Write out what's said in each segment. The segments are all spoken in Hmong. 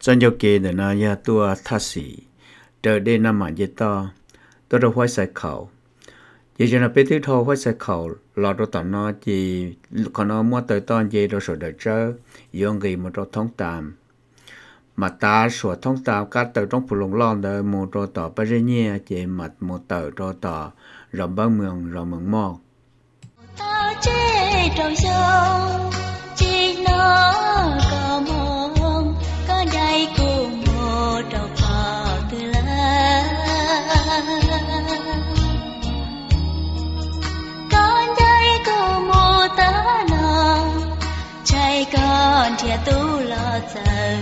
Txoj ncauj ke ntawm no yog tuaj thaj xim raws dej Naj Mam nce toj tuaj rau Huaib Xais Khaum. Ces zaum no peb twb dhau Huaib Xais Khaum los rau tom no, ces qhov no muab taw toj nce rau saum Dawm Tsawb yuav nqis mus rau Thoob Tas. Mam tav suam Thoob Tas kab taw roob Phu Loos Loj ntawd mus rau tom Paj Zeb Nyiaj, ces mam mus tawm rau tom zos Npab Mws, zos Mws Moj. Tau tseg rau xyoo, tsis hnov koj moo, koj ncaim kuv mus rau qhov twg lawm? Koj ncaim kuv mus tag los, ntshai koj nrhiav tub los txawm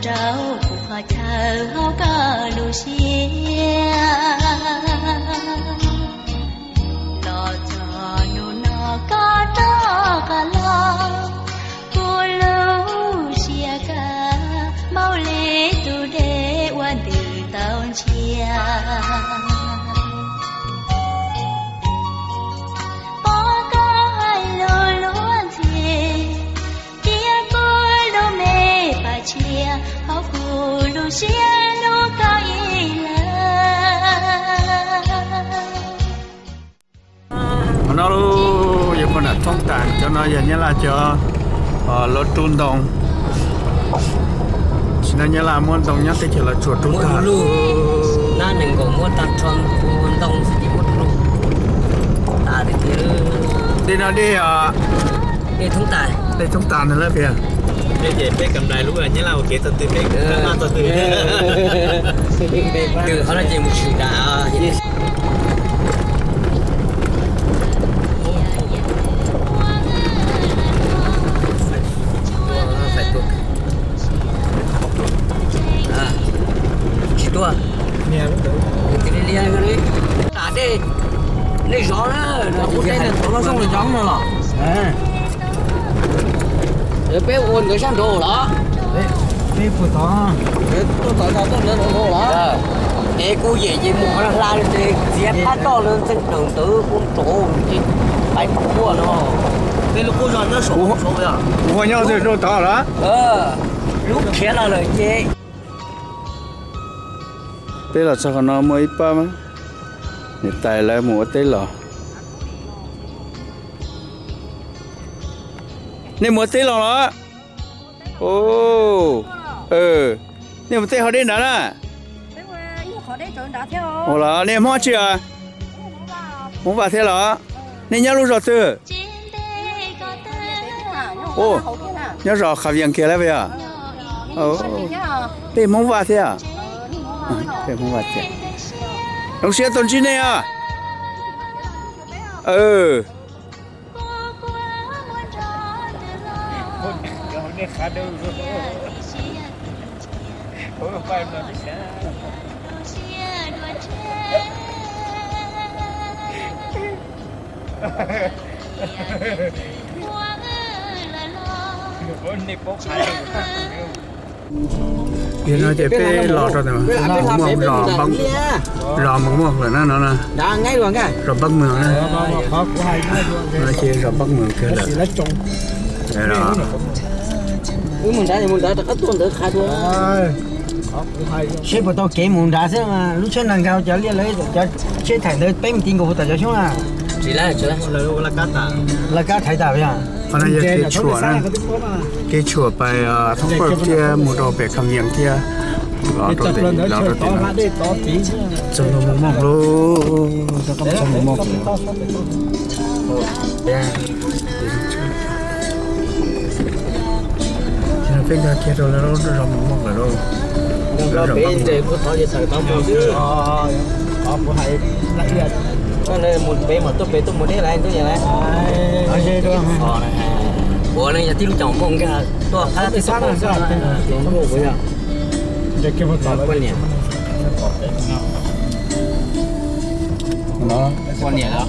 rau kuv qhov chaw hauv koj lub siab. Los txog hnub no koj rov qab los, kuv lub siab kawg npaum li tus dej uas ntws tau ntsiag. Pom koj hais lus luag ntxhi, cia kuv lub me pas tshiab hauv kuv lub siab hlub koj ib leeg. Qhov no yog pem nram Thoob Tas, cov no yog Nyab Laj cov lub rub ntoo. Tam sim no Nyab Laj muab ntoo nyob teb chaws Los Tsuas rub tag. Tej no dej, dej Thoob Tas ntag lawm tiag. Tsis tuaj. Dej, nej zov na, ua teb no tod los zoo li zov no los? Peb ua nkawd sab nraud los? Peb puag tod, tuaj tod, tuaj nraud los? Es kuv yem ces mus qhov no hla ces txiav phab toj lawm, ntxeev daws ntawd kuv rov ces pais tuaj no. Peb lub qub zos nyob saum, kuv ho nyob rau tod los? Lub khiav no lawm ces. Peb los txog qhov no muaj ib pab niam tais lawv mus ua teb los. Nej mus ua teb los los? Nej mus tej qhov deb nrad na? Ua los nej Hmoob tsi? Hmoob Vaj thiab los? Nej nyob lub zos twg? Nyob zos Khav Vias kiag lawm puas yog? Peb Hmoob Vaj thiab. Peb Hmoob Vaj thiab. Zoo siab tau ntsib nej os. Yog no ces peb los rau zos Moos Muaj lawm na no. Zos Npab Mws na. Ces zos Npab Mws kiag lawm. Seb puas tau kev mus nrad xwb, lub tsheb nees nkaum cov liaj lawv cov tsheb thaim ntawd peb mus ti nkaus puas tom cov xyoob na. Lawv kab thaiv tas yog. Qhov no yog kev tshuam na, kev tshuam pais thoob pawg thiab mus rau pem Kham Vias thiab. Los rau tim, los rau tim no. Txog ntawm Moos Mooj lawm, txog ntawm Moos Mooj. Peb nkag kiag rau lawv zos Moos Mooj lawm lauj. Ua no yog tib lub caum Mooj nkag tuaj qab tib xub. Poj niam, poj niam los?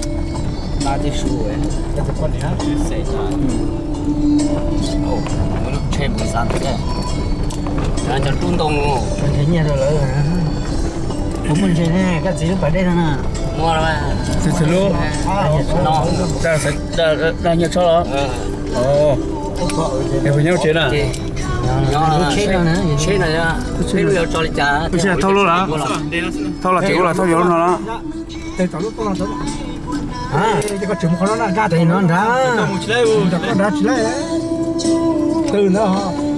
Poj niam. Muaj lub tsheb mus xav ntawd, cov rub ntoo. Nyiaj rau lawv. Kuv muaj ntses ne, koj txiv lub pas dej no na. Muaj lawm. Txiv lub, dag nyiaj tshab los? Es puas nyob tsev na? Tsheb no, tsheb no, peb lub yuav tso li cas? Thauj lub los, thauj los tsev ua los thauj yuav lub no los. Tes no nrad, nrad tsis laib,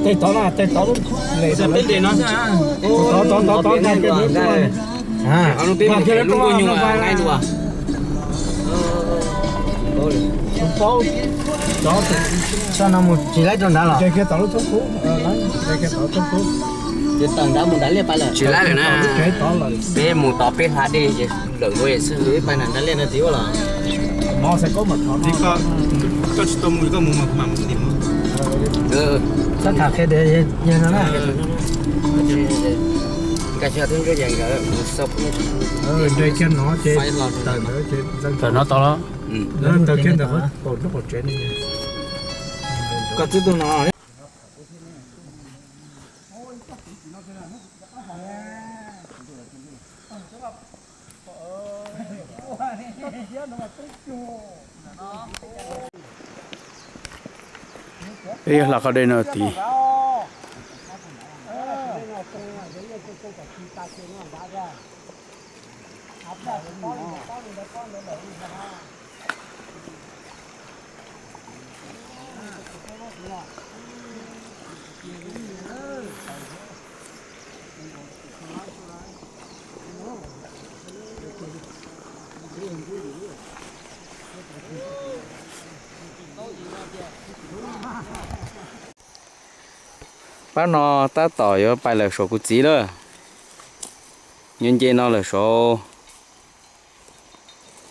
tes tod na, tes tod, tod tod tod tod. Tsis laib rau nrad los? Tsis laib lawm na. Peb mus tod peb hla dej ces lawm dua xwb, peb pais nram nrad liaj no tim ua los. Koj tsis tau mus, koj mus mas kuv mam mus tim mus. Koj tham qhia tias yog no na. Nkawd mus xauj, nres kiag no ces tawm ntawd ces tawm no tod los. Tawm kiag ntawm qhov qaum tsev ne. Koj twb tuaj no. Peb yuav hla qhov dej no tid. Pab no tab tom yuav pais lawm saum kuv txiv lawm. Nyob nce no lawm saud.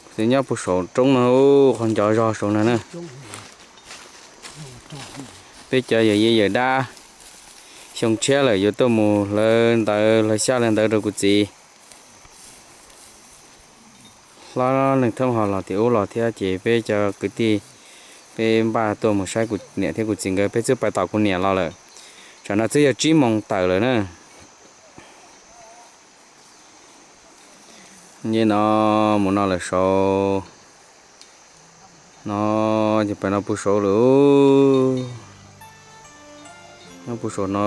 Kuv txiv nyob puag saum roob no, qhov ncov zog saud no na. Peb cov yawm yij yawm dab xyoo tshiab lawm yuav tuaj mus hlawv ntawv hlawv xyab hlawv ntawv rau kuv txiv. Hlob neeg thoob ho los tim ub los thiab ces peb cov kwv tij peb npaj tuaj mus saib kuv niam thiab kuv txiv nkawd, peb twb pais tom kuv niam los lawm. Tsam no twb yog tsib moos tawm lawm na. Nce no mus no lawm saud. No ces pais no puag saud lawm. No puag saum no.